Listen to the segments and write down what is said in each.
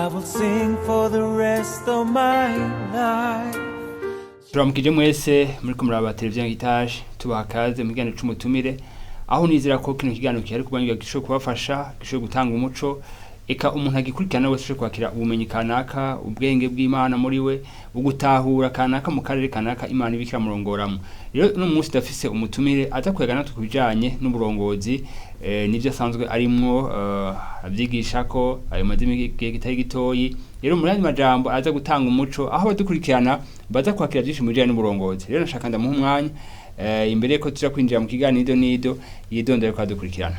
I will sing for the rest of my life. Turamukije mwese muriko muraba televiziyo Heritage, tubaha kaze mu kiganiro c'umutumire, aho nizera ko kino kiganiro gihari kubanywa gishobora kubafasha, gishobora gutanga umuco, eka umuntu agikurikirana wese ashobora kwakira ubumenyi kanaka, ubwenge bw'Imana muri we, ugutahura kanaka mu karere kanaka Imana ibikira murongoramwo. Rero uno munsi ndafise umutumire aza kwega natwe ku bijanye n'uburongozi, nivyo asanzwe arimwo, avyigisha ko ayo mazimi igihe kitari gitoyi. Rero muri ayo majambo aza gutanga umuco aho abadukurikirana baza kwakira byinshi mu bijanye n'uburongozi. Rero nashaka ndamuha umwanya, imbere ko tuja kwinjira mu kiganiro nido yidondore ko adukurikirana.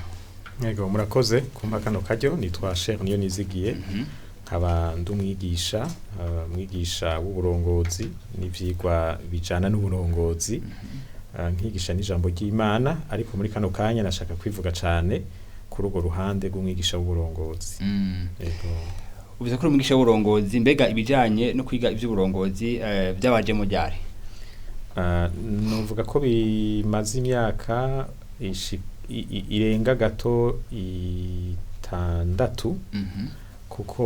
Yego, murakoze kumpa kano karyo. Nitwa Sheikh Niyo Nizigiye, nkaba ndi umwigisha, umwigisha w'uburongozi n'ivyigwa bijana n'uburongozi, nkigisha n'ijambo ry'Imana, ariko muri kano kanya nashaka kwivuga cane kuri urwo ruhande rw'umwigisha w'uburongozi. Yego. Uvuze ko uri umwigisha w'uburongozi, mbega ibijanye no kwiga ivy'uburongozi vyabajemo ryari? Novuga ko bimaze imyaka irenga gato 6, kuko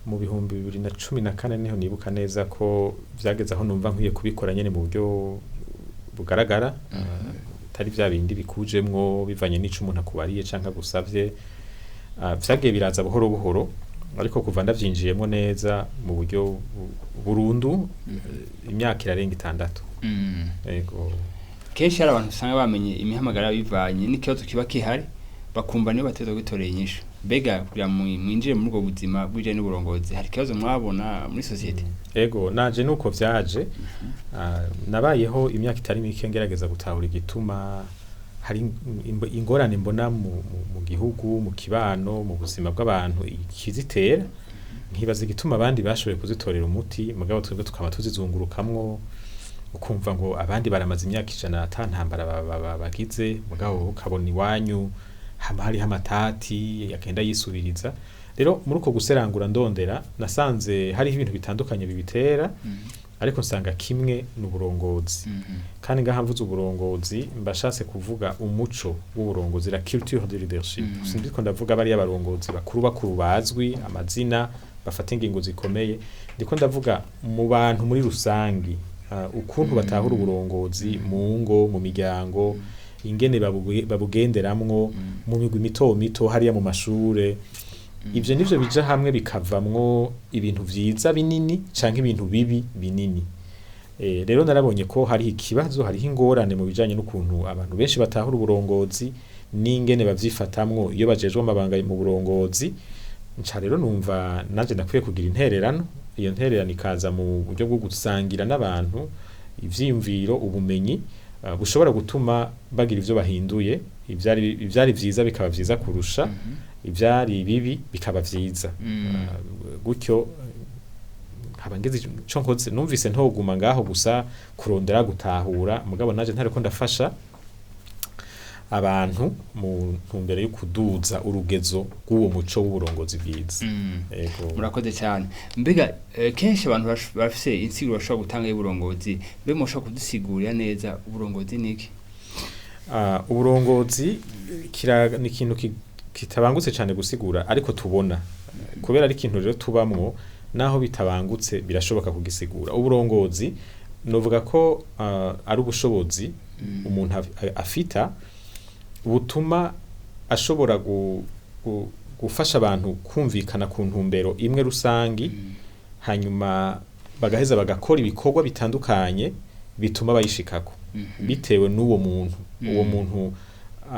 mu 2014 niho nibuka neza ko vyageze aho numva nkwiye kubikora nyene mu buryo bugaragara, atari vya bindi bikujemwo bivanye n'ico umuntu akubariye canke agusavye. Vyagiye biraza buhoro buhoro, ariko kuva ndavyinjiyemwo neza mu buryo burundu, imyaka irarenga 6. Yego. Kenshi hari abantu usanga bamenye imihamagaro bivanye n'ikibazo kiba kihari, bakumva niyo bateza gutorera inyishu. Mbega kugira mwinjire muri ubwo buzima bw'ibijanye n'uburongozi, hari ikibazo mwabona muri sosiyete? Ego, naje nuko vyaje. Nabayeho imyaka itari mike ngerageza gutahura igituma hari ingorane mbona mu gihugu, mu kibano, mu buzima bw'abantu, ikizitera, nkibaza igituma abandi bashoboye kuzitorera umuti, mugabo twebwe tukaba tuzizungurukamwo, ukumva ngo abandi baramaze imyaka 100 ata ntambara bagize, mugabo ukabona iwanyu hama hariho amatati agenda yisubiriza. Rero muri uko guserangura ndondera, nasanze hariho ibintu bitandukanye bibitera, ariko nsanga kimwe ni uburongozi. Kandi ngaha mvuze uburongozi mbashatse kuvuga umuco w'uburongozi, la culture de leadership. Sindiko ndavuga bariya barongozi bakuru bakuru bazwi amazina bafata ingingo zikomeye, ndiko ndavuga mu bantu muri rusangi, ukuntu batahura uburongozi mu ngo, mu miryango, ingene babugenderamwo mu migwi mito mito, hariya mu mashure. Ivyo nivyo bija hamwe bikavamwo ibintu vyiza binini canke ibintu bibi binini. Rero narabonye ko hariho ikibazo, hariho ingorane mu bijanye n'ukuntu abantu benshi batahura uburongozi n'ingene bavyifatamwo iyo bajejwe amabanga mu burongozi. Nca rero numva nanje ndakwiye kugira intererano, iyo ntererano ikaza mu buryo bwo gusangira n'abantu ivyiyumviro, ubumenyi, bushobora gutuma bagira ivyo bahinduye, ivyari vyiza bikaba vyiza kurusha, ivyari bibi bikaba vyiza. Gutyo nkaba ngeze ico nkoze, numvise ntoguma ngaho gusa kurondera gutahura, mugabo naje ntariko ndafasha abantu mu ntumbero yo kuduza urugezo rw'uwo muco w'uburongozi bwiza. Yego. Murakoze cyane. Mbega kenshi abantu bafise insiguro bashobora gutanga y'uburongozi, mbe mushobora kudusigurira neza uburongozi niki? Uburongozi ni ikintu kitabangutse cyane gusigura, ariko tubona kubera ari ikintu rero tubamwo, naho bitabangutse birashoboka kugisigura. Uburongozi novuga ko ari ubushobozi umuntu afita butuma ashobora gufasha abantu kumvikana ku ntumbero imwe rusangi, hanyuma bagaheza bagakora ibikorwa bitandukanye bituma bayishikako, bitewe n'uwo muntu. Uwo muntu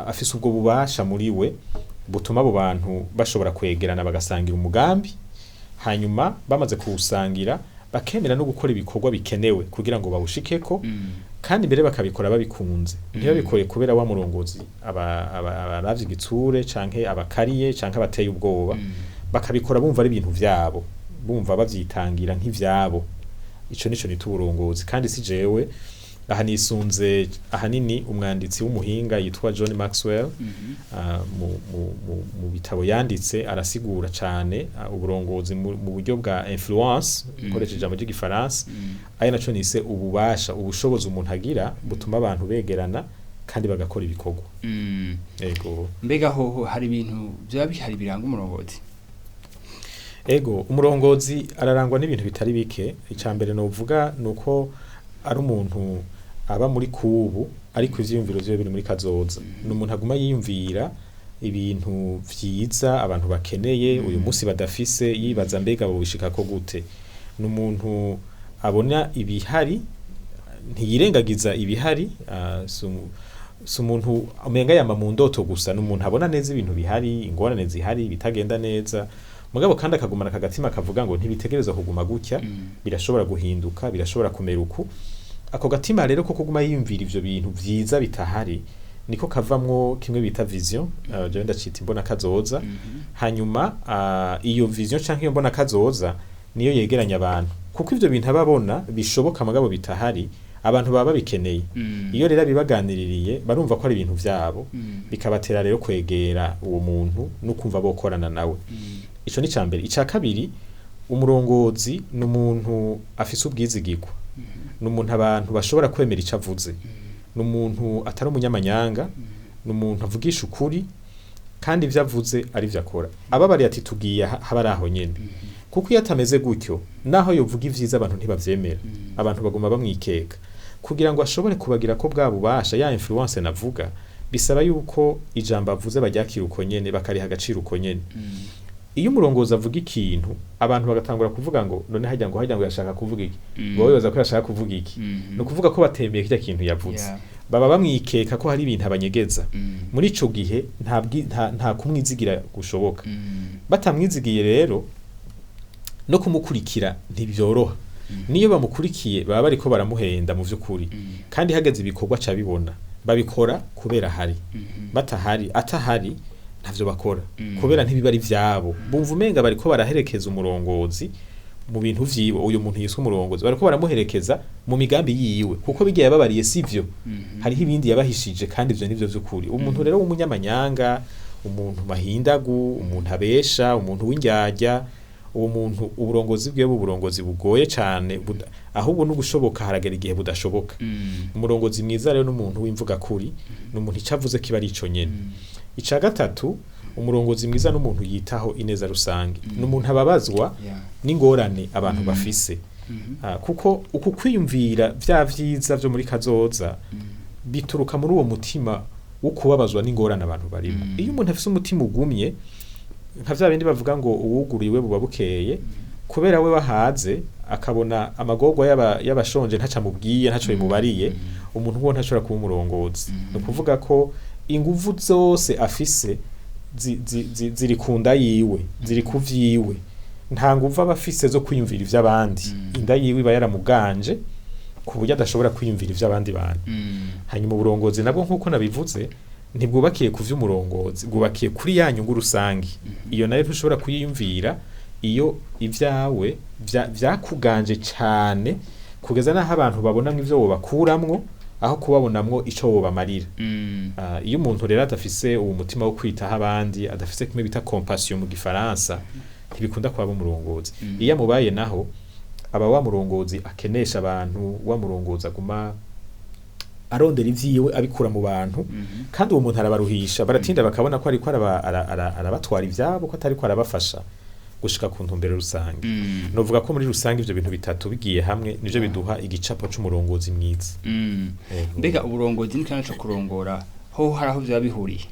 afise ubwo bubasha muri we butuma abo bantu bashobora kwegerana bagasangira umugambi, hanyuma bamaze kuwusangira bakemera no gukora ibikorwa bikenewe kugira ngo bawushikeko, kandi mbere bakabikora babikunze, ntibabikore kubera wa murongozi abaravye igitsure canke abakariye canke abateye ubwoba, bakabikora bumva ari ibintu vyabo, bumva bavyitangira nk'ivyabo. Ico nico nita uburongozi. Kandi si jewe aha nisunze ahanini umwanditsi w'umuhinga yitwa John Maxwell. Mu bitabo yanditse arasigura cane uburongozi mu buryo bwa influence, ukoresheje ijambo ry'igifaransa, ari naco nise ububasha, ubushobozi umuntu agira butuma abantu begerana kandi bagakora ibikorwa. Ego. Mbega hoho hari ibintu byaba bihari biranga umurongozi? Ego, umurongozi ararangwa n'ibintu bitari bike. Icya mbere novuga ni uko ari umuntu aba muri kubu, ariko ivyiyumviro vyiwe biri muri kazoza. Ni umuntu aguma yiyumvira ibintu vyiza abantu bakeneye uyu munsi badafise, yibaza mbega bobishikako gute. Ni umuntu abona ibihari, ntiyirengagiza ibihari. Si umuntu umenga yama mu ndoto gusa, ni umuntu abona neza ibintu bihari, ingorane zihari, ibitagenda neza, mugabo kandi akagumana akagatima kavuga ngo ntibitegerezwa kuguma gutya, birashobora guhinduka, birashobora kumera uku. Ako gatima rero ko kuguma yiyumvira ivyo bintu vyiza bitahari niko kavamwo kimwe bita vision, jewe ndacita imbona kazoza. Hanyuma iyo vision canke iyo mbona kazoza niyo yegeranya abantu, kuko ivyo bintu ababona bishoboka mugabo bitahari, abantu baba babikeneye. Iyo rero abibaganiririye, barumva ko ari ibintu vyabo, bikabatera rero kwegera uwo muntu no kumva bokorana nawe. Ico ni icambere. Ica kabiri, umurongozi ni umuntu afise ubwizigirwa, ni umuntu abantu bashobora kwemera ico avuze, ni umuntu atari umunyamanyanga, ni umuntu avugisha ukuri kandi ivyo avuze ari vyo akora. Ababariye ati tugiye aha, haba ari aho nyene, kuko iyo atameze gutyo, naho yovuga ivyiza abantu ntibavyemera, abantu baguma bamwikeka. Kugira ngo ashobore kubagira ko bwa bubasha, ya influence navuga, bisaba yuko ijambo avuze baryakira uko nyene, bakariha agaciro uko nyene. Iyo umurongozi avuga ikintu, abantu bagatangura kuvuga ngo none hajya ngo yashaka kuvuga iki, ngo wibaza ko yashaka kuvuga iki, ni ukuvuga ko batemeye kirya kintu yavuze. Baba bamwikeka ko hari ibintu abanyegeza. Muri ico gihe nta kumwizigira gushoboka. Batamwizigiye rero, no kumukurikira ntibyoroha. Niyo bamukurikiye baba bariko baramuhenda mu vy'ukuri. Kandi hageze ibikorwa ca bibona babikora kubera hari, batahari, atahari ntavyo bakora, kubera ntibiba ari vyabo. Bumva umenga bariko baraherekeza umurongozi mu bintu vyiwe. Uyu muntu yiswe umurongozi, bariko baramuherekeza mu migambi yiwe, kuko bigiye yababariye sivyo, hariho ibindi yabahishije, kandi ivyo nivyo vy'ukuri. Umuntu rero w'umunyamanyanga, umuntu mahindagu, umuntu abesha, umuntu w'indyarya, uwo muntu uburongozi bwiwe buburongozi bugoye cane, ahubwo n'ugushoboka haragera igihe budashoboka. Umurongozi mwiza rero n'umuntu w'imvuga kuri, ni umuntu ico avuze kiba ari ico nyene. Ica gatatu, umurongozi mwiza n'umuntu yitaho ineza rusange, ni umuntu ababazwa n'ingorane abantu bafise. Kuko uku kwiyumvira vya vyiza vyo muri kazoza bituruka muri uwo mutima wo kubabazwa n'ingorane abantu barimo. Iyo umuntu afise umutima ugumye, nka vya bindi bavuga ngo uwuguriwe buba bukeye, kubera we wahaze akabona amagorwa y'abashonje ntaco amubwiye, ntaco bimubariye, umuntu uwo ntashobora kuba umurongozi. Ni ukuvuga ko inguvu zose afise ziri ku nda yiwe, ziri ku vyiwe, nta nguvu aba afise zo kwiyumvira ivy'abandi. Inda yiwe iba yaramuganje ku buryo adashobora kwiyumvira ivy'abandi bantu. Hanyuma uburongozi nabwo, nk'uko nabivuze, ntibwubakiye ku vy'umurongozi, bwubakiye kuri ya nyungu rusange. Iyo nayo ntushobora kuyiyumvira iyo ivyawe vyakuganje cane kugeza n'aho abantu babonamwo ivyo wobakuramwo aho kubabonamwo ico wobamarira. Iyo umuntu rero adafise uwo mutima wo kwitaho abandi, adafise kimwe bita compassion mu gifaransa, ntibikunda kuba umurongozi. Iyo amubaye naho, aba wa murongozi akenesha abantu, wa murongozi aguma arondera ivyiwe abikura mu bantu, kandi uwo muntu arabaruhisha, baratinda bakabona ko ariko arabatwara ivyabo, ko atariko arabafasha gushika ku ntumbero rusange. Novuga ko muri rusange ivyo bintu bitatu bigiye hamwe nivyo biduha igicapo c'umurongozi mwiza. Ego. Mbega uburongozi n'ikintu co kurongora ho hari aho vyaba bihuriye?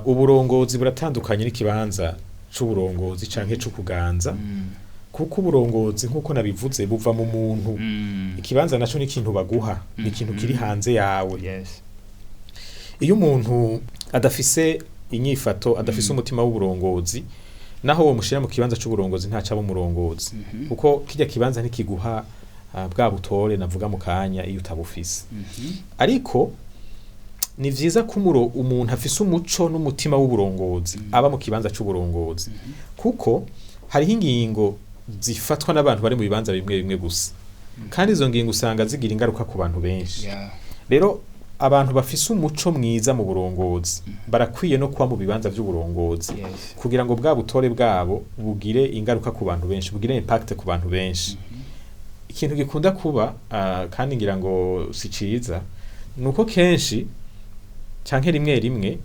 Uburongozi buratandukanye n'ikibanza c'uburongozi canke c'ukuganza, kuko uburongozi, nk'uko nabivuze, buva mu muntu. Ikibanza naco ni ikintu baguha, ni ikintu kiri hanze yawe. Iyo umuntu adafise inyifato, adafise umutima w'uburongozi, naho wo mushira mu kibanza c'uburongozi ntaco aba umurongozi, kuko kirya kibanza ntikiguha bwa butore navuga mu kanya iyo utabufise. Ariko ni vyiza ko umuntu afise umuco n'umutima w'uburongozi aba mu kibanza c'uburongozi, kuko hariho ingingo zifatwa n'abantu bari mu bibanza bimwe bimwe gusa, kandi izo ngingo usanga zigira ingaruka ku bantu benshi. Rero abantu bafise umuco mwiza mu burongozi barakwiye no kuba mu bibanza vy'uburongozi, kugira ngo bwa butore bwabo bugire ingaruka ku bantu benshi, bugire impact ku bantu benshi. Ikintu gikunda kuba, kandi ngira ngo si ciza, nuko kenshi canke rimwe rimwe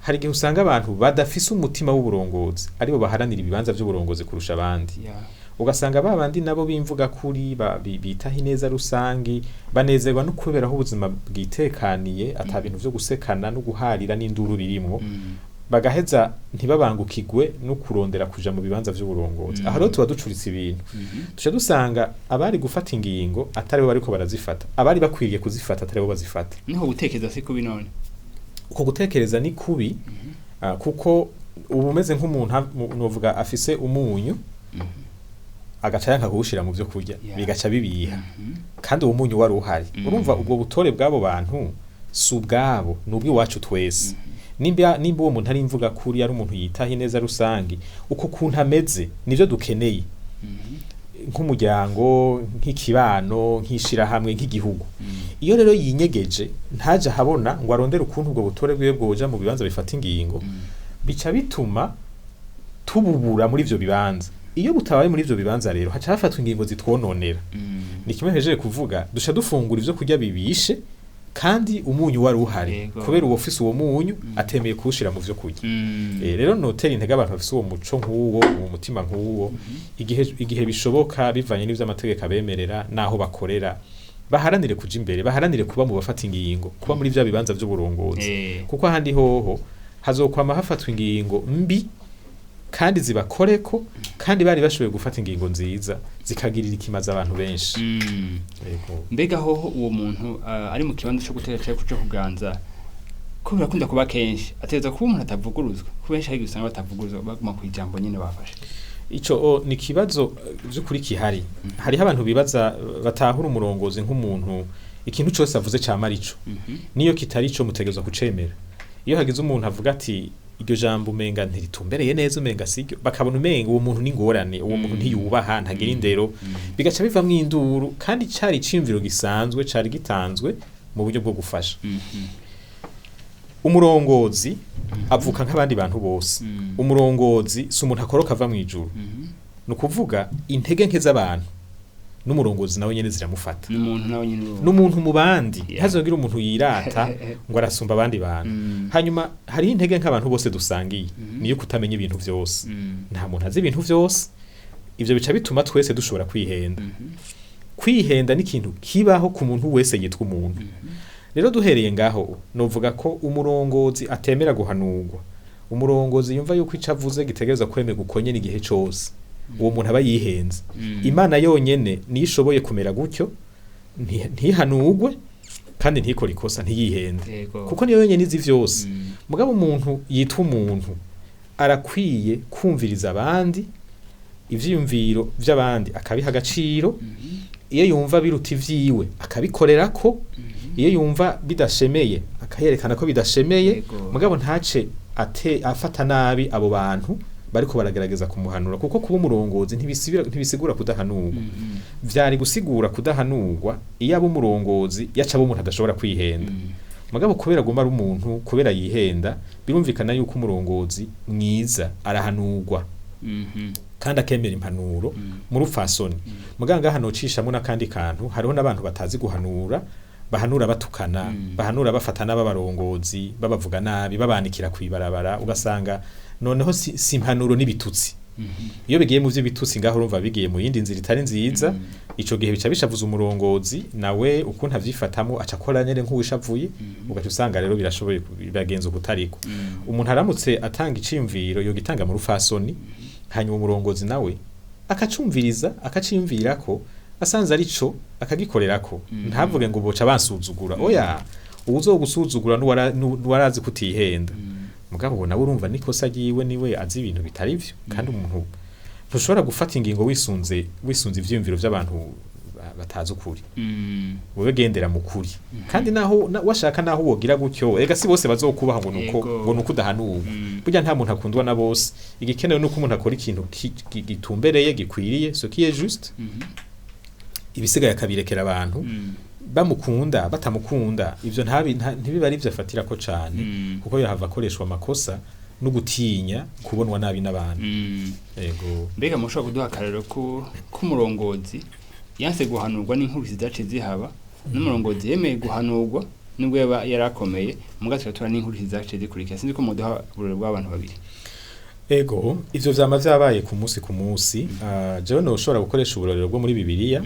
Hari igihe usanga abantu badafise umutima w'uburongozi aribo baharanira ibibanza vy'uburongozi kurusha abandi. Ugasanga ba bandi nabo b'imvuga kuri bitaho ineza rusangi, banezerwa no kuberaho ubuzima bwitekaniye, ata bintu vyo gusekana no guharira n'induru birimwo, bagaheza ntibabangukigwe no kurondera kuja mu bibanza vy'uburongozi. Aha rero tuba ducuritse ibintu, tuca dusanga abari gufata ingingo atari bo bariko barazifata, abari bakwiriye kuzifata atari bo bazifata. Niho gutekereza si kubi none? Uko gutekereza ni kubi, kuko uba umeze nk'umuntu novuga afise umunyu, agaca yanka kuwushira mu vyo kurya, bigaca bibiha, kandi uwo munyu wari uhari. Urumva ubwo butore bw'abo bantu si ubwabo, ni ubw'iwacu twese. Nimba uwo muntu ari imvuga kuri, ari umuntu yitaho ineza rusangi, uko kuntu ameze nivyo dukeneye nk'umuryango, nk'ikibano, nk'ishirahamwe, nk'igihugu. Iyo rero yinyegeje, ntaje ahabona ngo arondere ukuntu ubwo butore bwiwe bwoja mu bibanza bifata ingingo, bica bituma tububura muri ivyo bibanza. Iyo butabaye muri ivyo bibanza rero, haca hafatwa ingingo zitwononera. Ni kimwe mpejeje kuvuga, duca dufungura ivyo kurya bibishe kandi umunyu wari uhari, kubera uwo ufise uwo munyu atemeye kuwushira mu vyo kurya. Rero notera intege abantu bafise uwo muco nk'uwo, uwo mutima nk'uwo, igihe bishoboka, bivanye n'ivyo amategeko abemerera n'aho bakorera, baharanire kuja imbere, baharanire kuba mu bafata ingingo, kuba muri vya bibanza vy'uburongozi, kuko ahandi hoho hazokwama hafatwa ingingo mbi kandi zibakoreko, kandi bari bashoboye gufata ingingo nziza zikagirira ikimazi abantu benshi. Yego. Mbega hoho uwo muntu ari mu kibanza cyo gutera cyangwa cyo kuganza, ko birakunda kuba kenshi, ategerezwa kuba umuntu atavuguruzwa? Ko benshi hari igihe usanga batavuguruzwa, baguma ku ijambo nyene bafashe. Ico ni ikibazo vy'ukuri kihari. Hariho abantu bibaza, batahura umurongozi nk'umuntu ikintu cose avuze cama arico, niyo kitari ico mutegerezwa kucemera. Iyo hagize umuntu avuga ati iryo jambo umenga ntiritumbereye neza, umenga siryo, bakabona umenga uwo muntu n'ingorane, uwo muntu ntiyubaha, ntagira indero, bigaca bivamwo induru, kandi cari iciyumviro gisanzwe cari gitanzwe mu buryo bwo gufasha. Umurongozi avuka nk'abandi bantu bose. Umurongozi si umuntu akoroka ava mw'ijuru. Ni ukuvuga intege nke z'abantu n'umurongozi nawe nyene ziramufata. N'umuntu nawe nyene uwo. N'umuntu mu bandi. Ntazogira umuntu yirata ngo arasumba abandi bantu. Hanyuma hariho intege nk'abantu bose dusangiye, niyo kutamenya ibintu vyose. Nta muntu azi ibintu vyose. Ivyo bica bituma twese dushobora kwihenda. Kwihenda ni ikintu kibaho ku muntu wese yitwa umuntu. Rero duhereye ngaho, novuga ko umurongozi atemera guhanurwa, umurongozi yumva yuko ico avuze gitegerezwa kwemerwa uko nyene igihe cose, uwo muntu aba yihenze. Imana yonyene niyo ishoboye kumera gutyo, ntihanurwe kandi ntikore ikosa, ntiyihende, kuko niyo yonyene izi vyose. Mugabo umuntu yitwa umuntu arakwiye kumviriza abandi, ivyiyumviro vy'abandi akabiha agaciro. Iyo yumva biruta ivyiwe akabikorerako, iyo yumva bidashemeye akayerekana ko bidashemeye. Mugabo ntace ate afata nabi abo bantu bariko baragerageza kumuhanura, kuko kuba umurongozi ntibisigura kudahanurwa. Vyari gusigura kudahanurwa iyo aba umurongozi yaca aba umuntu adashobora kwihenda. Mugabo kubera aguma ari umuntu, kubera yihenda, birumvikana yuko umurongozi mwiza arahanurwa kandi akemera impanuro mu rupfasoni. Muganga ngaha nocishamwo n'akandi kantu: hariho n'abantu batazi guhanura, bahanura batukana, bahanura bafata n'ababarongozi, babavuga nabi, babanikira kw'ibarabara, ugasanga noneho si impanuro n'ibitutsi. Iyo bigiye mu vy'ibitutsi ngaho, urumva bigiye mu yindi nzira itari nziza. Ico gihe bica bishavuza umurongozi, nawe ukuntu avyifatamwo aca akora nyene nk'uwishavuye, ugaca usanga rero birashoboye biragenza ukutariko. Umuntu aramutse atanga iciyumviro, yogitanga mu rufasoni, hanyuma umurongozi nawe akacumviriza, akaciyumvirako, asanze arico akagikorerako. Ntavuge ngo boca bansuzugura. Oya, uwuzogusuzugura nuwarazi kutihenda. Mugabo nawe urumva nikosa ryiwe, niwe azi ibintu bitari vyo. Kandi umuntu ntushobora gufata ingingo wisunze ivyiyumviro vy'abantu batazi ukuri. Wewe gendera mu kuri, kandi naho washaka naho wogira gutyo, ega si bose bazokubaha ngo nuko ngo nuko udahanurwa. Burya nta muntu akundwa na bose. Igikenewe nuko umuntu akora ikintu gitumbereye, gikwiriye, ce qui est juste, ibisigaye akabirekera abantu. Bamukunda, batamukunda, ivyo ntibiba ari ivyo afatirako cane, kuko yohava akoreshwa amakosa no gutinya kubonwa nabi n'abantu. Yego. Mbega mushobora kuduha akarorero ko k'umurongozi yanse guhanurwa n'inkuru zidace zihaba, n'umurongozi yemeye guhanurwa? Nubwo yaba yarakomeye, muga tugatura n'inkurikizi zaciye zikurikira. Sinzi ko muduha uburorero bw'abantu babiri. Ego, ivyo vyama vyabaye ku munsi ku munsi. Jewe noshobora gukoresha uburorero bwo muri Bibiliya,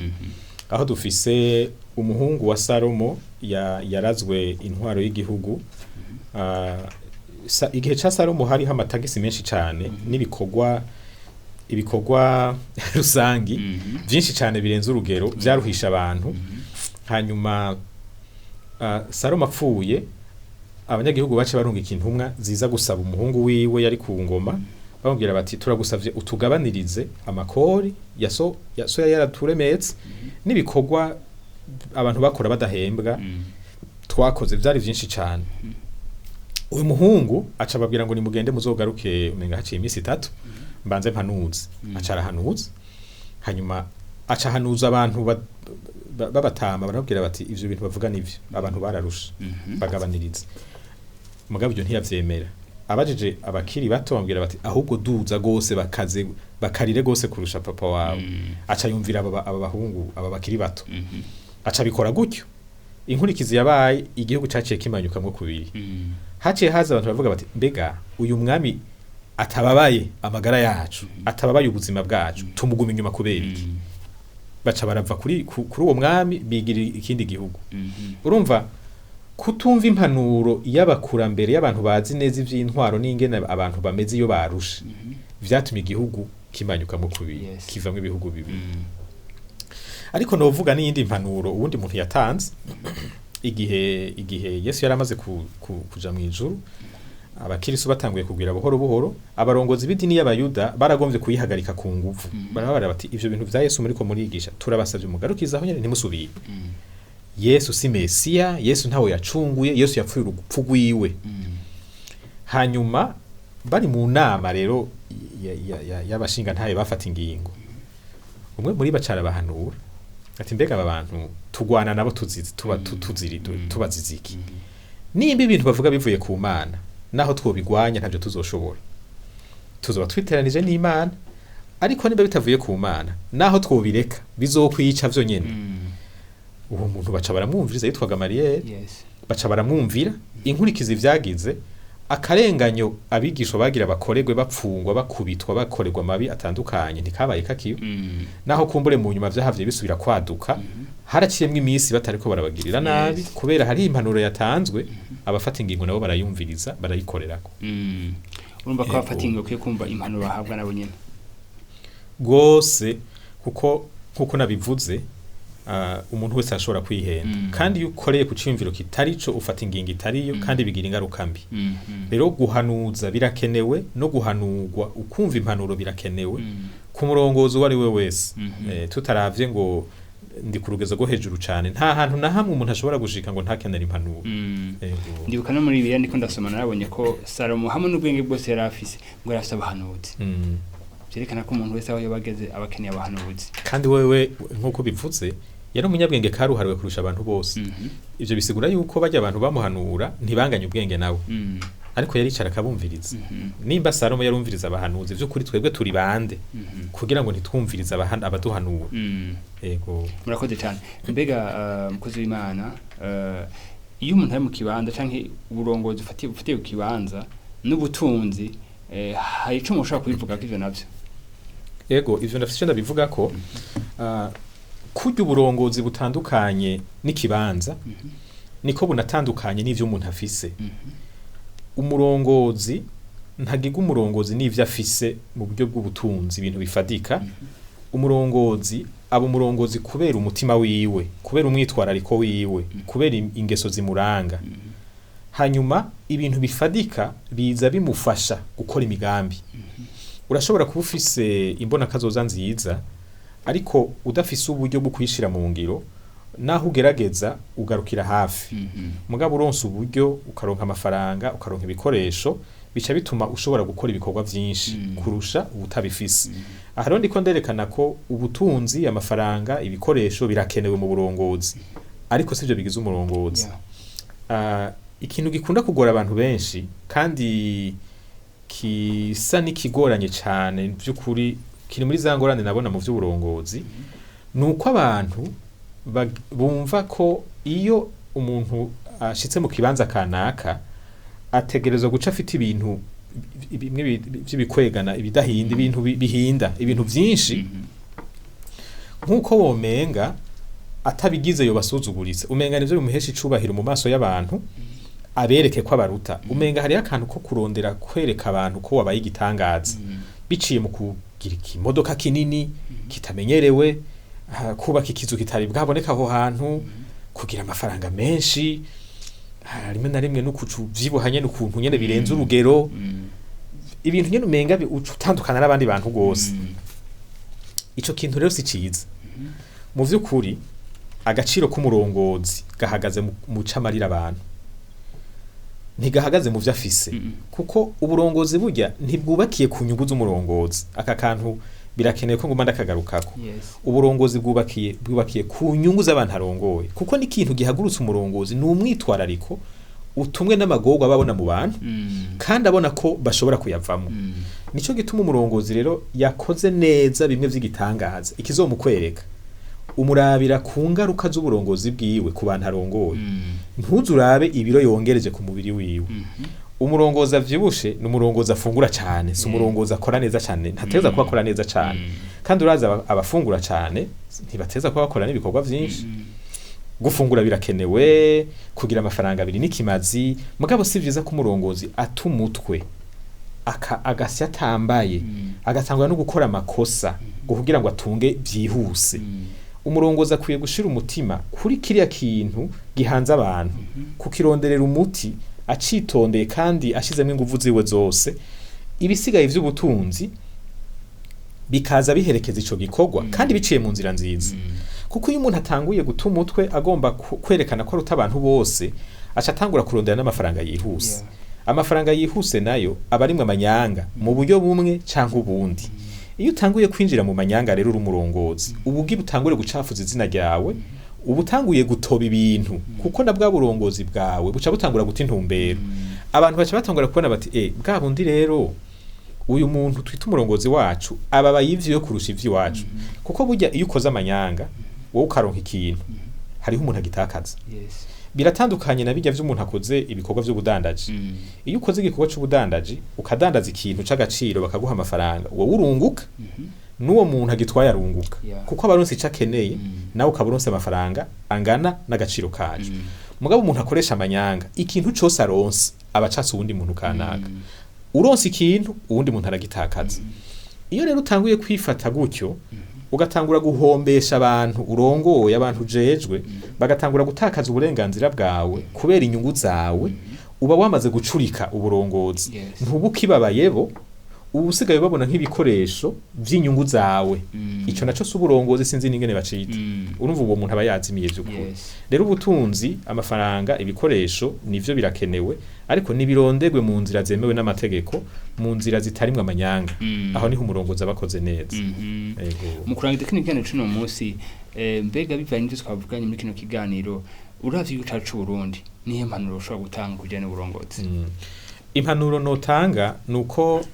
aho dufise umuhungu wa Salomo yarazwe intwaro y'igihugu. Igihe ca Salomo hariho amatagisi menshi cane n'ibikorwa, ibikorwa rusangi vyinshi cane birenze urugero, vyaruhisha abantu. Hanyuma Salomo apfuye, abanyagihugu bace barungika intumwa ziza gusaba umuhungu wiwe yari ku ngoma, bamubwira bati: "Turagusavye utugabanirize amakori ya so, ya so yari yaraturemetse, n'ibikorwa abantu bakora badahembwa twakoze vyari vyinshi cane." Uyu muhungu aca ababwira ngo: "Nimugende, muzogaruke umenga haciye iminsi 3, mbanze mpanuze." Aca arahanuza, hanyuma aca ahanuza abantu babatama, barababwira bati: "Ivyo bintu bavuga nivyo, abantu bararusha, bagabaniriza." Mugabo ibyo ntiyavyemera. Abajije abakiri bato, bambwira bati: "Ahubwo duza gose, bakaze, bakarire gose kurusha papa wawe." Aca yumvira aba bahungu, aba bakiri bato, aca abikora gutyo. Inkurikizi yabaye, igihugu caciye kimanyukamwo kubiri. Haciye haza abantu bavuga bati: "Mbega uyu mwami atababaye amagara yacu, atababaye ubuzima bwacu, tumuguma inyuma kubera iki?" Baca barava kuri uwo mwami, bigira ikindi gihugu. Urumva, kutumva impanuro y'abakurambere, y'abantu bazi neza ivy'intwaro n'ingene abantu bameze iyo barushe, vyatumye igihugu kimanyukamwo kubiri, kivamwo ibihugu bibiri. Ariko novuga n'iyindi mpanuro uwundi muntu yatanze igihe Yesu yari amaze kuja mu ijuru, abakirisu batanguye kugwira buhoro buhoro. Abarongozi b'idini y'Abayuda baragomvye kuyihagarika ku nguvu. Barababara bati: "Ivyo bintu vya Yesu muriko murigisha, turabasavye mugarukize aho nyene, ntimusubire. Yesu si Mesiya, Yesu ntawe yacunguye, Yesu yapfuye urupfu rwiwe." Hanyuma bari mu nama rero y'abashingantahe bafata ingingo, umwe muri bacara bahanura ati: "Mbega aba bantu tugwana nabo tuzizi tuba tuziri tubazize iki? Nimba ibintu bavuga bivuye ku Mana, naho twobigwanya ntabyo tuzoshobora, tuzoba twiteranije n'Imana. Ariko nimba bitavuye ku Mana, naho twobireka bizokwica vyonyene." Uwo muntu baca baramwumviriza, yitwaga Gamaliyeli. Baca baramwumvira. Inkurikizi vyagize, akarenganyo abigisha bagira bakorerwe, bapfungwa, bakubitwa, bakorerwa amabi atandukanye, ntikabaye kakiyo. Naho kumbure mu nyuma vyahavye bisubira kwaduka, haraciyemwo iminsi batariko barabagirira nabi, kubera hari impanuro yatanzwe, abafata ingingo nabo barayumviriza, barayikorerako. Urumva ko abafata ingingo bakwiye kumva impanuro bahabwa nabo nyene. Rwose, kuko nkuko nabivuze, umuntu wese ashobora kwihenda. Kandi iyo ukoreye ku ciyumviro kitari co, ufata ingingo itariyo, kandi bigira ingaruka mbi. Rero guhanuza birakenewe, no guhanurwa ukumva impanuro birakenewe ku murongozi uwo ari we wese. Tutaravye ngo ndi ku rugezo rwo hejuru cane, nta hantu na hamwe umuntu ashobora gushika ngo ntakenere impanuro. Ego. Ndibuka no muri Bibiliya ndiko ndasoma, narabonye ko Salomo hamwe n'ubwenge bwose yari afise, ngo yari afise abahanuzi. Vyerekana ko umuntu wese aho yoba ageze aba akeneye abahanuzi. Kandi wewe nk'uko bivuze, yari umunyabwenge karuhariwe kurusha abantu bose. Ivyo bisigura yuko bajya abantu bamuhanura ntibanganye ubwenge nawe, ariko yaricara akabumviriza. Nimba Salomo yarumviriza abahanuzi, vy'ukuri twebwe turi bande kugira ngo ntitwumvirize abaduhanura? Ego. Murakoze cyane. Mbega mukozi w'Imana, iyo umuntu ari mu kibanza canke uburongozi ufatiye ku kibanza n'ubutunzi, hari ico mushobora kubivuga ko ivyo navyo? Ego, ivyo ndafise ico ndabivuga ko kurya uburongozi butandukanye n'ikibanza, niko bunatandukanye n'ivyo umuntu afise. Umurongozi ntagiga umurongozi n'ivyo afise mu buryo bw'ubutunzi, ibintu bifadika. Umurongozi aba umurongozi kubera umutima wiwe, kubera umwitwarariko wiwe, kubera ingeso zimuranga. Hanyuma ibintu bifadika biza bimufasha gukora imigambi. Urashobora kuba ufise imbonakazoza nziza, ariko udafise uburyo bwo kuyishira mu ngiro, naho ugerageza ugarukira hafi. Mugabo uronse uburyo, ukaronka amafaranga, ukaronka ibikoresho, bica bituma ushobora gukora ibikorwa vyinshi kurusha ubutabifise. Aha rero ndiko nderekana ko ubutunzi, amafaranga, ibikoresho birakenewe mu burongozi, ariko sivyo bigize umurongozi. Ikintu gikunda kugora abantu benshi kandi kisa n'ikigoranye cane, by'ukuri kiri muri za ngorane nabona mu vy'uburongozi, ni uko abantu bumva ko iyo umuntu ashitse mu kibanza kanaka, ategerezwa guca afite ibintu bimwe vy'ibikwegana, ibidahinda, ibintu bihinda, ibintu vyinshi, nk'uko womenga atabigize yobasuzuguritse, umenga nivyo bimuhesha icubahiro mu maso y'abantu, abereke ko abaruta. Umenga hariyo akantu ko kurondera kwereka abantu ko wabaye igitangaza biciye mu kugira ikimodoka kinini kitamenyerewe, kubaka ikizu kitari bwaboneka aho hantu, kugira amafaranga menshi, rimwe na rimwe no kuca uvyibuha nyene ukuntu nyene birenze urugero, ibintu nyene umenga uca utandukana n'abandi bantu gose. Ico kintu rero si ciza. Mu vy'ukuri agaciro k'umurongozi gahagaze mu camarira abantu, ntigahagaze mu vyo afise, kuko uburongozi burya ntibwubakiye ku nyungu z'umurongozi. Aka kantu birakenewe ko nguma ndakagarukako. Uburongozi bwubakiye ku nyungu z'abantu arongoye, kuko n'ikintu gihagurutse umurongozi ni umwitwarariko utumwe n'amagorwa aba abona mu bantu, kandi abona ko bashobora kuyavamo. Nico gituma umurongozi rero yakoze neza bimwe vy'igitangaza, ikizomukwereka umurabira ku ngaruka z'uburongozi bwiwe ku bantu arongoye. Ntuzurabe ibiro yongereje ku mubiri wiwe. Umurongozi avyibushe ni umurongozi afungura cane, si umurongozi akora neza cane, ntateza kuba akora neza cane. Kandi urazi abafungura cane ntibateza kuba bakora n'ibikorwa vyinshi. Gufungura birakenewe, kugira amafaranga abiri n'ikimazi, mugabo si vyiza ko umurongozi ata umutwe agasya atambaye, agatangura no gukora amakosa ngo kugira ngo atunge vyihuse. Umurongozi akwiye gushira umutima kuri kiriya kintu gihanze abantu, kukironderera umuti acitondeye kandi ashizemo inguvu ziwe zose. Ibisigaye vy'ubutunzi bikaza biherekeza ico gikorwa, kandi biciye mu nzira nziza. Kuko iyo umuntu atanguye guta umutwe agomba kwerekana ko aruta abantu bose, aca atangura kurondera n'amafaranga yihuse. Amafaranga yihuse nayo aba arimwo amanyanga mu buryo bumwe canke ubundi. Iyo utanguye kwinjira mu manyanga rero uri umurongozi, uba ugira utangure gucafuza izina ryawe, uba utanguye gutoba ibintu, kuko na bwa burongozi bwawe buca butangura guta intumbero. Abantu baca batangura kubona bati bwa bundi rero uyu muntu twita umurongozi wacu ababaye ivyiwe kurusha ivy'iwacu. Kuko burya iyo ukoze amanyanga wowe ukaronka ikintu, hariho umuntu agitakaza. Biratandukanye na bijya vy'umuntu akoze ibikorwa vy'ubudandaji. Iyo ukoze igikorwa c'ubudandaji ukadandaza ikintu c'agaciro bakaguha amafaranga, wowe urunguka, n'uwo muntu agitwaye arunguka, kuko aba aronse ico akeneye, nawe ukaba uronse amafaranga angana n'agaciro kaco. Mugabo umuntu akoresha amanyanga, ikintu cose aronse aba acatse uwundi muntu kanaka. Uronse ikintu, uwundi muntu aragitakaza. Iyo rero utanguye kwifata gutyo, ugatangura guhombesha abantu urongoye, abantu ujejwe, bagatangura gutakaza uburenganzira bwawe kubera inyungu zawe, uba wamaze gucurika uburongozi. Ntuba ukibabayebo, uba usigaye ubabona nk'ibikoresho vy'inyungu zawe. Ico naco si uburongozi, sinzi n'ingene bacita. Urumva uwo muntu aba yazimiye vy'ukuri. Rero ubutunzi, amafaranga, ibikoresho nivyo birakenewe, ariko nibirondegwe mu nzira zemewe n'amategeko, mu nzira zitarimwo amanyanga. Aho niho umurongozi aba akoze neza. Ego. Mu kurangiza kino kiganiro c'uno munsi, mbega bivanye n'ivyo twavuganye muri kino kiganiro, uravye igihugu cacu c'Uburundi, nihe mpanuro ushobora gutanga ku bijanye n'uburongozi? Impanuro notanga nuko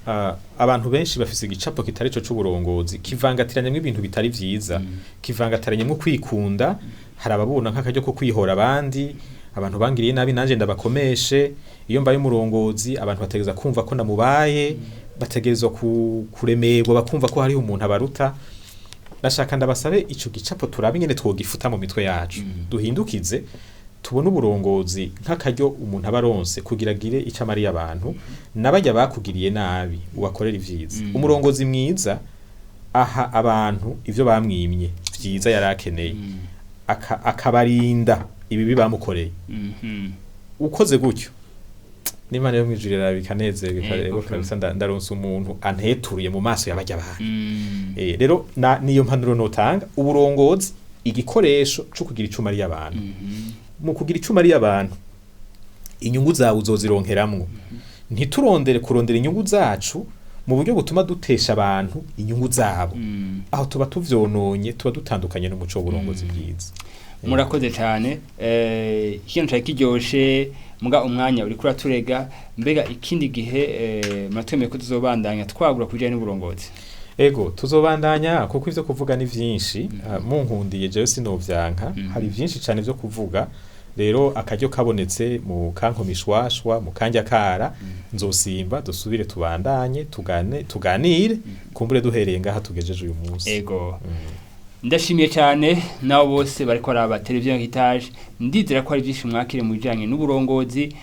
abantu benshi bafise igicapo kitari co c'uburongozi, kivangatiranyemwo ibintu bitari vyiza, kivangatiranyemwo kwikunda. Hari ababona nk'akaryo ko kwihora abandi, abantu bangiriye nabi nanje ndabakomeshe, iyo mbaye umurongozi abantu bategereza kumva ko namubaye, bategerezwa kuremerwa bakumva ko hariho umuntu abaruta. Nashaka ndabasabe ico gicapo turabe ingene twogifuta mu mitwe yacu, duhindukize tubone uburongozi nk'akaryo umuntu aba aronse kugira agire ico amariye abantu, n'abarya bakugiriye nabi ubakorera ivyiza. Umurongozi mwiza aha abantu ivyo bamwimye vyiza yari akeneye, akabarinda ibibi bamukoreye. Ukoze gutyo, n'Imana yo mw'ijuru iraraba ikanezerwa, ego kabisa, ndaronse umuntu anteturiye mu maso y'abarya abantu. Rero niyo mpanuro notanga: uburongozi igikoresho co kugira ico umariye abantu. Mu kugira ico umariye abantu, inyungu zawe uzozironkeramwo. Ntiturondere kurondera inyungu zacu mu buryo butuma dutesha abantu inyungu zabo. Aho tuba tuvyononye, tuba dutandukanye n'umuco w'uburongozi bwiza. Murakoze cyane. Ikintu cari kiryoshe, muga umwanya uriko uraturega. Mbega ikindi gihe muratwemeye ko tuzobandanya twagura ku bijanye n'uburongozi? Ego, tuzobandanya kuko ivyo kuvuga ni vyinshi. Munkundiye jewe sinovyanka, hari vyinshi cane vyo kuvuga. Rero akaryo kabonetse mu kankomishwashwa mu kanja kara, nzosimba dusubire tubandanye tugane tuganire, kumbure duhereye ngaha tugejeje uyu munsi. Ego. Ndashimiye cyane nabo bose bariko baraba televiziyo Heritage. Ndizera ko hari byinshi mwakire mu bijanye n'uburongozi.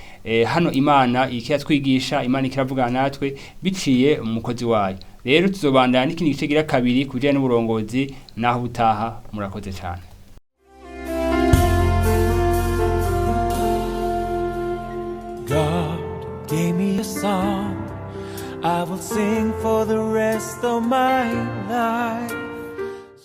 Hano Imana ikiratwigisha, Imana ikiravugana natwe biciye mu mukozi wayo. Rero tuzobandana n'ikindi gice gira kabiri ku bijanye n'uburongozi naho butaha. Murakoze cyane. God gave me a song I will sing for the rest of my life.